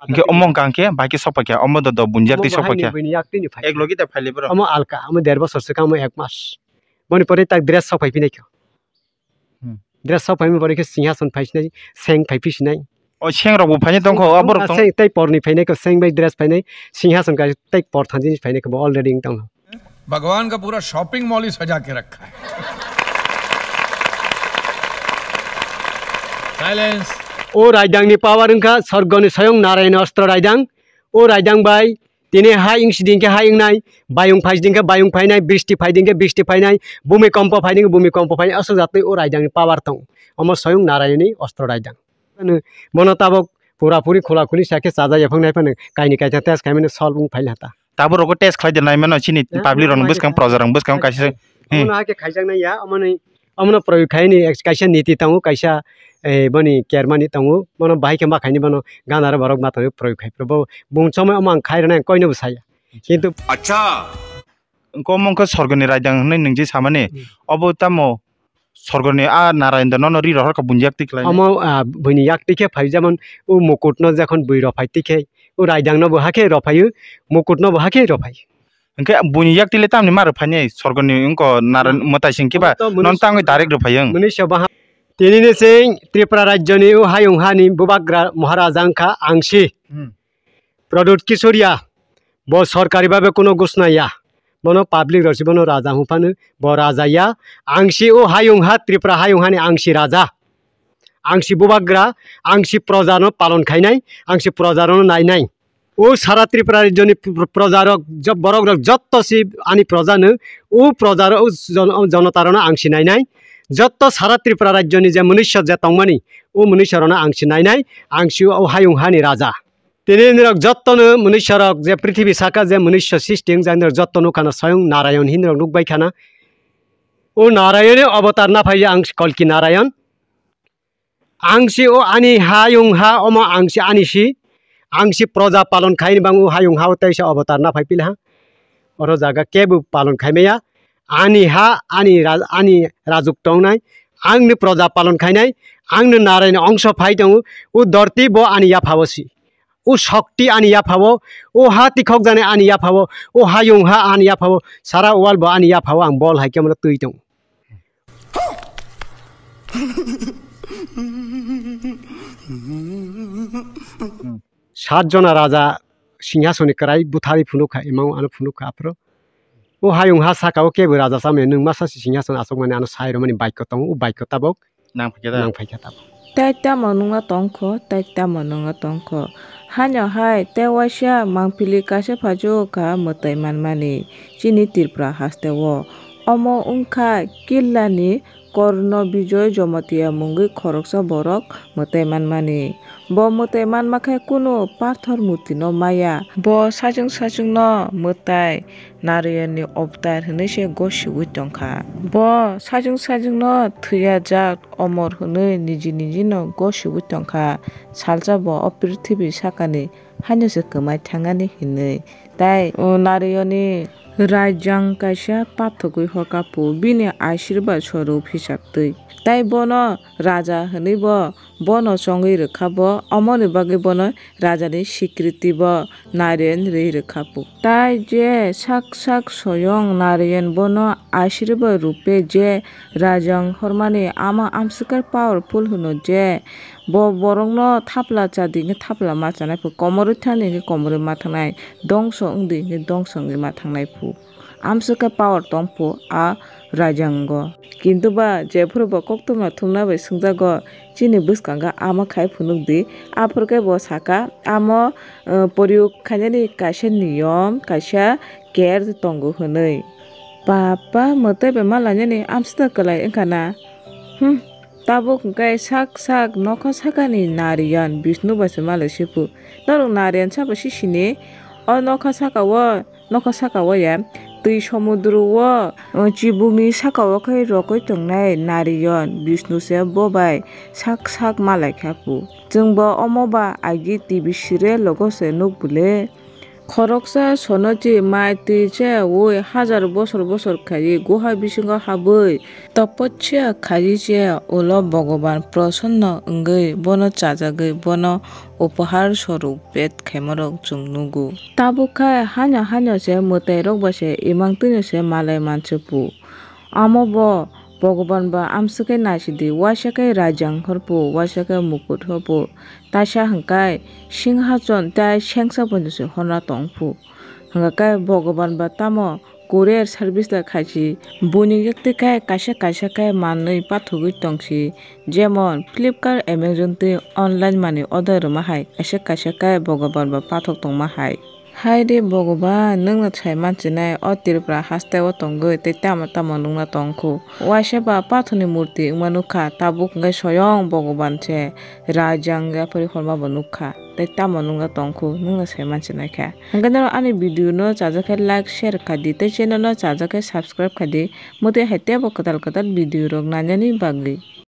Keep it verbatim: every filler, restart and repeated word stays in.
Hingke omo hingka hingke bai khe sok paikha, omo do do buini yak twi sok paikha. Buini yak twi ni phai. Ek logi da phailai bro. Omo alka, omo der bosor swkang, omo ek mas. Boni pore tak dress sok phai phinai kho. Hmm. Dress sok phai pore khe singhason phai sinai, seng phai phi sinai. O seng rok bo phainai tongkho, a borok tong. Seng tei porni phainai kho, seng bai dress phainai, singhason kai tei por thanjini phainai kho, bo already wng tongkho. भगवान का पूरा shopping mall ही सजा के रखा है। Silence. O raidang ni power wngkha sorgo ni soyong Narayan ni ostro raidang. O raidang bai tini hai wngsi dingkhe hai wngnai, bayung phai dingkhe bayung phainai, bristi phai dingkhe bristi phainai, bhumikompo phai dingkhe bhumikompo phainai, aswk jatwi o raidang ni power tong. Omo soyong Narayan ni ostro raidang. Bono tabok pura puri khula khuli sakhe chaja yaphang nai phano kaini kaisa test khaimani solve wng phai lata. Tabuk rogo test khlai de nai mano chini public rok bwskang, proja rok bwskang kaisa. Omono hakhe khaijaknai ya, omono, omono proyog khaini kaisa niti tongo, kaisa, eh, boni kermani tongo, bono bahai khe ma khaini bono ganaro borok ma tongo proyog khai. Bo bung chomai omo ang khai rwnai ang koino bo saya. Kintu. Acha. Engko omo wngkha sorgoni raidang hinwi nwng je samani. Hmm. Obo tamo sorgoni a Narayan da nono ri rohor kha buini yak twi khlai. Omo, ah, buini yak twi khe phai jemon o mukut no jekhon bui rophai twi khe o raidang no bo hakhe rophai o mukut no bo hakhe rophai. Hingke buini yak twi le tamni ma rophai ni sorgoni wngko Narayan mwtai sing kiba non tangwi direct rophai wng. Mwnwi se baha tini ni sing Tripura rajyo ni o hayung hani bubagra Maharaja wngkha Angsi. Hmm. Pradyut Kisoria, bo sorkari babe kuno gusna ya. Bono public rok si bono raja hung phano, bo raja ya. Ang si o hayung ha, Tripura hayung hani ang si raja. Ang si bubagra, ang si proja no palon khainai, ang si proja no nainai. O sara Tripura rajyo ni pr-, proja rok, jo-, borok rok jotto si ani proja no, o proja rok, o jon-, o jonota rok no ang si nainai. Jotto sara Tripura rajyo ni je mwnwisyo je tongmani, o mwnwisyo rok no ang si nainai, ang si o hayung hani raja. Tini nirok jottono mwnwisarok je prithibi saka je mwnwisyo sisti wngjak nirok jotto nukha na swayung Narayon hinwi rok nukbai khana. O Narayon ni avatar naphai ang Kalki Narayon. Ang si o ani hayung ha omo ang si ani si. Ang si proja palon khaini bang o hayung ha o teisa avatar naphai pila ha. Oro jaga kebo palon khaimaya. Ani ha, ani ra-, ani rajuk tongnai. Ang ni proja palon khainai. Ang ni Narayon ni ongso phai tongo. O dorti bo ani yapha o si. O shokti ani yaphao, o ha tikhok jani ani yaphao, o hayung ha ani yaphao, sara wal bo ani yaphao ang bol hai khe mano twi tong. Sat jona raja singhasoni kwrai butharwi phunuk kha, emang ano phunuk kha aphuru. O hayung ha saka o kebo raja chamani nwng masa si singhason achukmani ano sai rwmani baikho tongo, o baikho tabok. Nang phaikhe da? Nang phaikhe tabok. Tai tamo nungna tongkho, tai tamo nungna tongkho. Haino hai tei waisa mangpili kaisa phajo kha mwtai manmani chini Tripura hasteo. Omo wngkha Killani Korno Bijoy Jamatia mungwi khoroksa borok mwtai manmani. Bo mwtai manma khe kunu pathor murtino maya. Bo sachwng sachwngno mwtai Narayanni avatar hwnwi se gosiwi tongkha. Bo sachwng sachwngno thwiya jak omor hwnwi niji nijino gosiwi tongkha. Salsa bo o prithibi sakani haino se kwmai thangani hwnwi. Tai, o, Narayanni raijang kaisa pathogwi hokapu bini ashirbad sorow hisab twi. Tai bono raja hwnwi bo bono chongwi rwkha bo, omoni bagwi bono rajani sikriti bo Narayan rwi rwkha bo. Tai je sak sak soyong Narayan bono ashirbad rupe je rajang hormani ama amswkar powerful hwno je bo borokno thapla cha di hwnkhe thapla ma chanai phu, komorwi thani hwnkhe komorwi ma thangnai, dongso wng di hwnkhe dongso wngwi ma thangnai phu. Amswkhe power tong phu a raijango. Kintu ba jephuru bo koktwma thumna bai swngjago, chini bwskango ama khai phunuk di. Aphuru khe bo saka, amo, eh, poriyuk khainani kaisa niyom, kaisa care tongo hwnwi. Papa, mwtai bai ma lainani amswkhe kwlai wngkha na? Hmm, tabuk hwnkhe sak sak nokha sakani Narayan Bishnu bai se malai se phu. Norok Narayan sabo sisini? O nokha saka o Nokha saka o ya, twi somudro o, uh, chibukni saka o khe rokoi tongnai Narayan, Bishnu se bo bai sak sak malai kha phu. Chwng bo omo ba agi T V serial logo se nuk bwle. Khoroksa sono chi mai twi chayaui hajar bosor bosor khaiwi guha bisingo habwi topochya khaiwi chaya ulo Bhogoban prosonno wngwi bono chajagwi bono upohar swaruk bet khaimorok chwng nugo. Tabuk khai haino haino se mwtairok bai se imang twino se malai manse pu. Amo bo Bhogoban ba amswk khe naisidi, waisa khe rajang horpo, waisa khe mukut horpo, taisa hwnkhe singhachon tei sengsa poito se horna tongphu. Hwnkhe Bhogoban ba tamo courier service da khaisi, buini yaktwi khe kaisa kaisa khe manwi pathogwi tongsi, jemon Flipkart, Amazon twi online manwi order rwma hai kaisa kaisa khe Bhogoban ba pathok tongma hai. Hai de Bhogoban, nwngno sai manchinai o Tripura haste o tongwi tei tamo tamo nungna tongkhu. Waisa ba pathorni murti wngma nukha, tabuk hwnkhe soyong Bhogoban se rajang yaphari horma bo nukha, tei tamo nungna tongkhu, nwngno sai manchinai kha. Hwnkhe norok ani video no chajak khe like, share kha di, tei channel no chajak khe subscribe kha di, mwtwi hai teibo kwtal kwtal video rok nainani bagwi.